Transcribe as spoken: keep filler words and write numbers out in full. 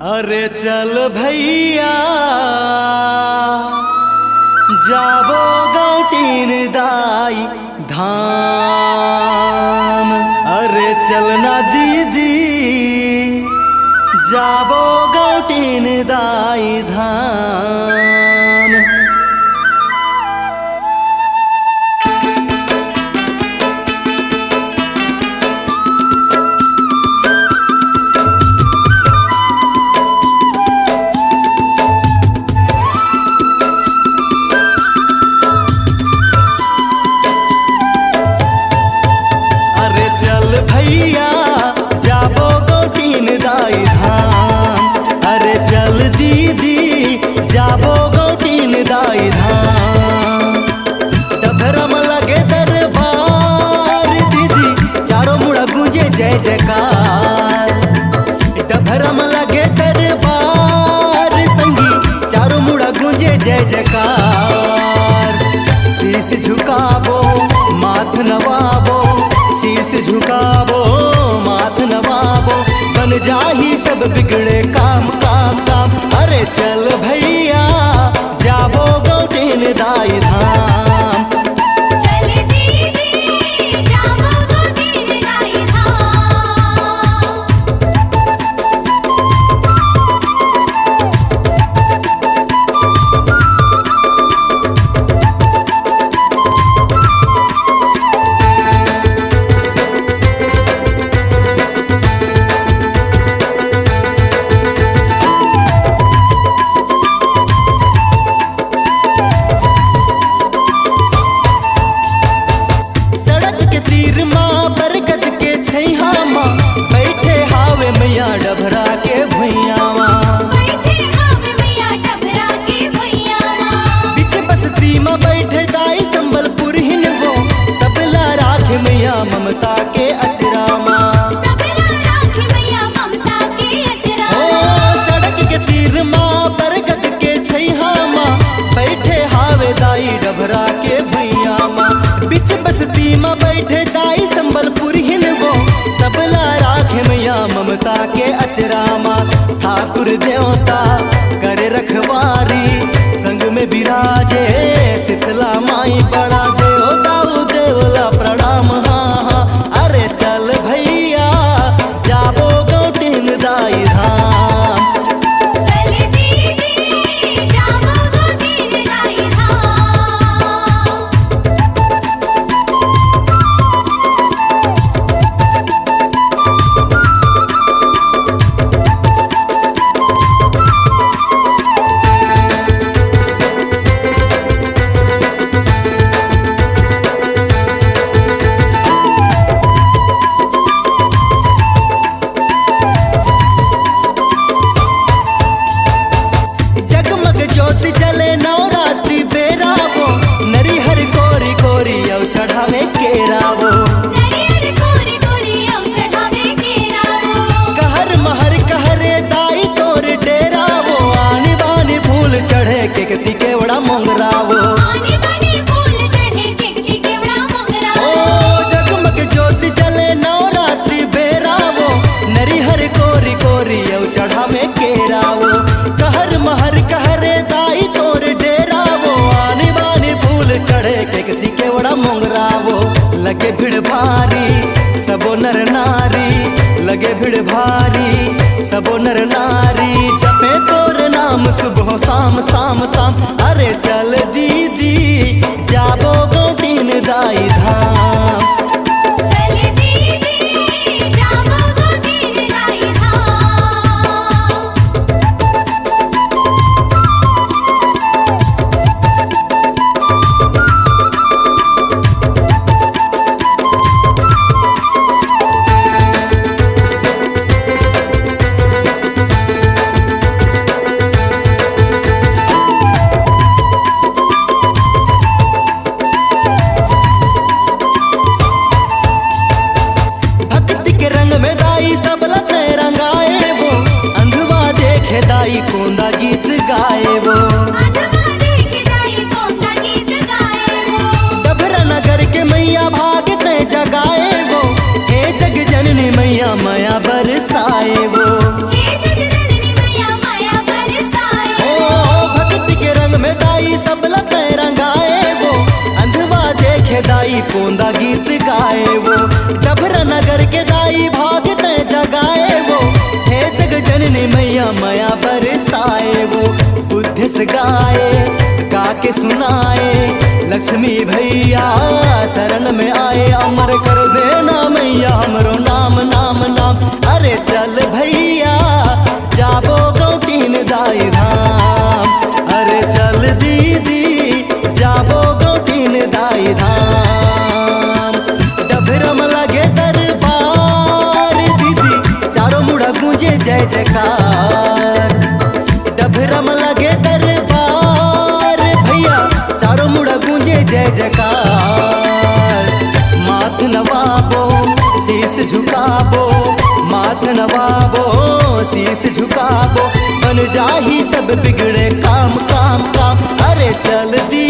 अरे चल भैया, जाबो गौटीन दाई धाम। अरे चल ना दीदी, जाबो गौटीन दाई धाम। अरे चल भैया, जाबो गौटीन दाई धाम। अरे चल दीदी, जाबो गौटीन दाई धाम। डभरा म लगे दरबार दीदी, चारों मुड़ा गूंजे जय जयकार। डभरा म लगे दरबार संगी, चारों मुड़ा गूंजे जय जयकार। शीश झुकाबो, माथ नवाबो, शीश झुकाबो, माथ नवाबो, बन जाही सब बिगड़े काम, काम, काम। अरे चल भैया, जाबो गौटीन दाई धाम। चल दीदी, जाबो गौटीन दाई धाम। सड़क के तीर मा बरगद के छैहा मा बइठे हावे मइया डभरा के भुइयां मा। बइठे हावे मइया डभरा के भुइयां मा। बीच बस्ती मा बइठे दाई संबलपुरहिन वो, सबला राखे मइया ममता के अचरा मा। सबला राखे मइया ममता के अचरा ओ, मा। सड़क के तीर मा बरगद के छैहा मा बइठे हावे दाई डभरा के भुइयां मा। बीच बस्ती मा बइठे दाई संबलपुरहिन वो, सबला राखे मइया ममता के अचरा मा। ठाकुर देवता करे रखवारी, संग में बिराजे शीतला माई, बड़ा देव दाऊ देवला प्रणाम। हाँ, हाँ, अरे चल भैया, जाबो गौटीन दाई धाम। चल दीदी, जाबो गौटीन दाई धाम। जगमग ज्योति जले नवरात्रि बेरा वो, नरिहर कोरी कोरी अउ चढ़ावे केरा वो। नरिहर कोरी कोरी अउ चढ़ावे केरा वो। कहर महर कहरे दाई तोर डेरा वो, आनी बानी फूल चढ़े केकती केवड़ा मोंगरा वो। आनी बानी फूल चढ़े केकती केवड़ा मोंगरा ओ, वो। जगमग ज्योति जले नवरात्रि बेरा वो, नरिहर कोरी कोरी अउ चढ़ावे केरा वो। कहर महर कहरे दाई तोर डेरा वो, आनी बानी फूल चढ़े केकती केवड़ा मोंगरा वो। लगे भीड़ भारी सबो नर नारी, लगे भीड़ भारी सबो नर नारी, जपे तोर नाम सुबह शाम, शाम, शाम। अरे चल दीदी, जाबो गौटीन दाई धाम। चल दीदी, जाबो गौटीन दाई धाम। भक्ति के रंग में दाई सबला तैं रंगाए वो, अंधवा देखे दाई कोंदा गीत गाए वो। अंधवा देखे दाई कोंदा गीत गाए वो। डभरा नगर के मइया भाग तैं जगाए वो, हे जग जननी मइया मया बरसाए वो। हे जग जननी मइया गाए, गा के सुनाए, लक्ष्मी भैया शरण में आए, अमर कर देना मैया हमरो नाम, नाम, नाम। अरे चल भैया, जाबो गौटीन दाई धाम। अरे चल दीदी, जाबो गौटीन दाई धाम। डभरम लगे दरबार दीदी, चारों मुड़ा गूंजे जय जयकार। डभरम लगे दरबार भैया, चारों मुड़ा गूंजे जय जयकार। माथ नवाबो, शीश झुकाबो, माथ नवाबो, शीश झुकाबो, बन जाही सब बिगड़े काम, काम, काम। अरे चल दी